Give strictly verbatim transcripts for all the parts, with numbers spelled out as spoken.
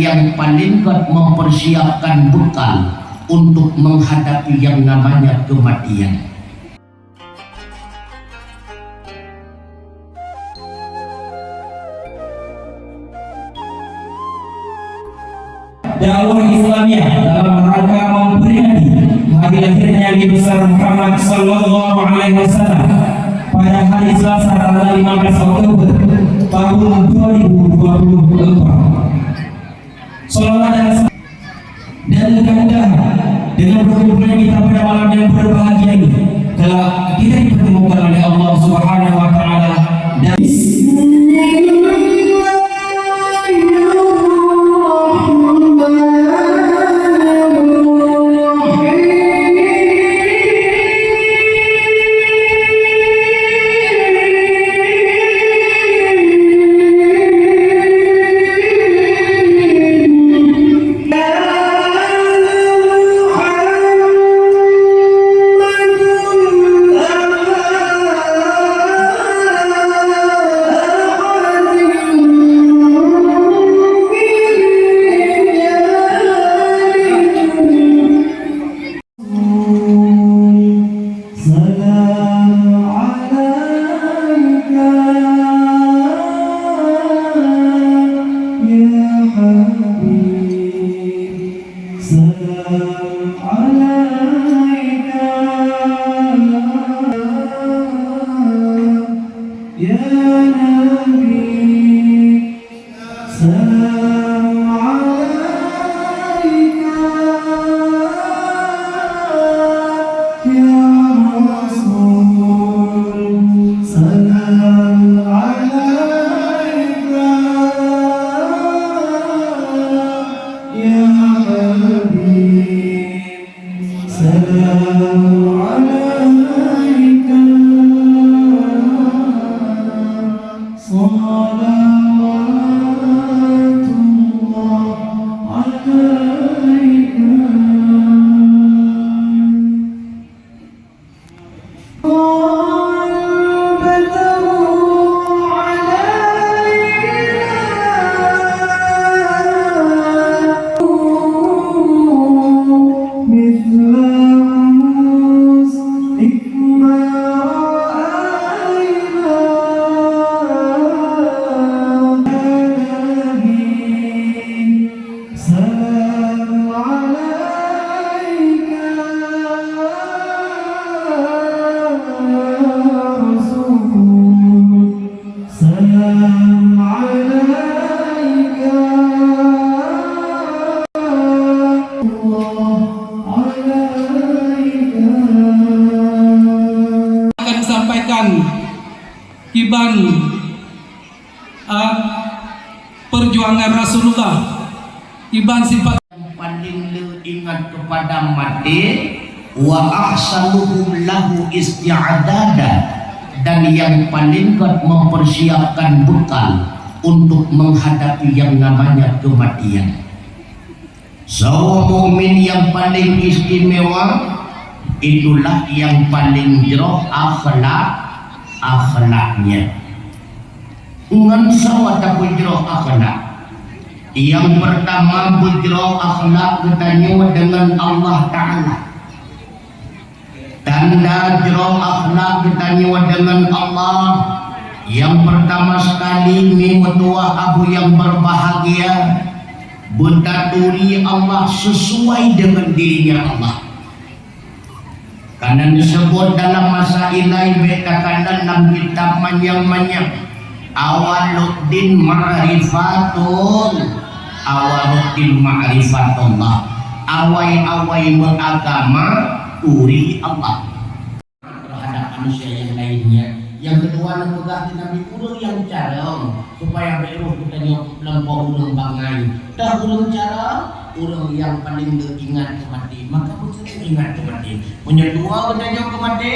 Yang paling gét mempersiapkan bekal untuk menghadapi yang namanya kematian. Dakwah Islamiyah dalam rangka memperingati hari lahirnya Nabi besar Muhammad sallallahu alaihi wasallam pada hari Selasa tanggal lima belas Oktober tahun dua ribu dua puluh empat. Salawat dan, dan mudah-mudahan dengan berkumpulnya kita pada malam yang berbahagia ini, kelak kita dipertemukan oleh Allah Subhanahu wa Taala dan سلام عليك يا حبيب، سلام عليك يا نبي. سلام عليك يا رسول، سلام عليك يا حبيب. سلام عليك، صلوات الله عليك. سلام عليك يا رسول، سلام عليك الله عليك. Akan sampaikan kiban, ah, perjuangan Rasulullah, kiban sifat. Yang paling le ingat kepada maté, wa ahsanuhum lahu isti'dada, dan yang paling gét mempersiapkan bekal untuk menghadapi yang namanya kematian. Sawa mukmin yang paling istimewa, itulah yang paling jroh akhlak, akhlaknya. Ngon sawa tapeujroh akhlak. Yang pertama, beujroh akhlak geutanyoe dengan Allah Ta'ala. Tanda jroh akhlak geutanyoe deungon Allah, nyang peurtama sekali, mi meutuwah abu nyang beurbahagia, beutaturi Allah sesuai deungon dirinya Allah. Kana neuseubot dalam masa ilai, bèk takalon lam kitab manyang-manyang. Awaluddin ma'rifatul, awaluddin ma'rifatullah. Awai-awai meuagama, turi Allah. Terhadap manusia yang lainnya. Yang kedua, neupeugah di Nabi ureueng nyang carông, supaya bèk roh geutanyoe lam po ureueng bangai. Dah ureueng carông, ureueng nyang paleng le ingat keu maté, maka beuseuring ingat keu maté. Meunyoe tuwo geutanyoe keu maté,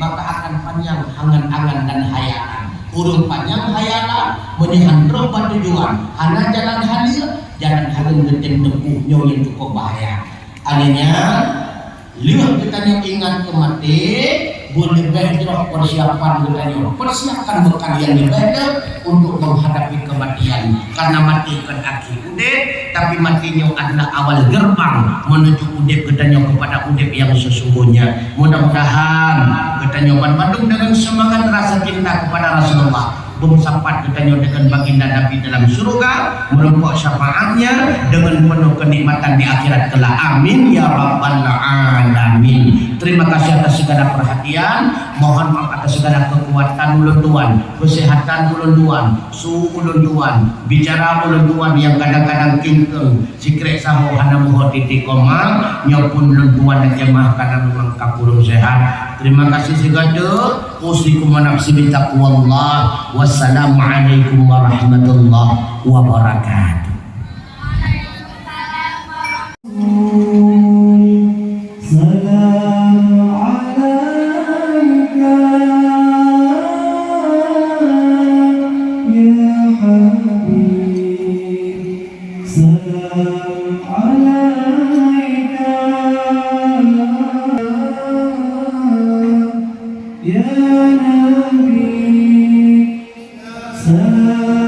maka akan panyang angan-angan dan hayalan. Ureueng panyang hayalan, meunyoe han trôh bak tujuan, hana jalan haleue, jalan hareuem geutem teumpuh, nyoe nyang cukup bahaya. Akhirnya, lheueh geutanyoe ingat keu maté, Beuleubeh jroh persiapan geutanyoe. Persiapkan bekal nyang leubeh jroh untuk menghadapi kematian. Karena maté kon akhé udép, tapi maté nyoe adalah awal gerbang menuju udép geutanyoe kepada udép yang sesungguhnya. Mudah-mudahan geutanyoe banmandum dengan semangat rasa cinta kepada Rasulullah. Beusapat geutanyoe deungon baginda Nabi dalam syeuruga, meureumpok syafaatnya deungon penuh kenikmatan di akhirat kelak. Amin ya rabbal alamin. Terima kasih atas segala perhatian. Mohon maaf atas segala kekuatan ulôn tuan, kesehatan ulôn tuan, su ulôn tuan, bicara ulôn tuan yang kadang-kadang kingkeng, sikrek saho hana meuho titik koma, nyoe pun ulôn tuan dan jemaah karena memang ka kurang sehat. Terima kasih segala. Usikum wa nafsi bitaqwallah. Wassalamualaikum warahmatullahi wabarakatuh. سلام عليك يا حبيب، سلام عليك يا نبي، سلام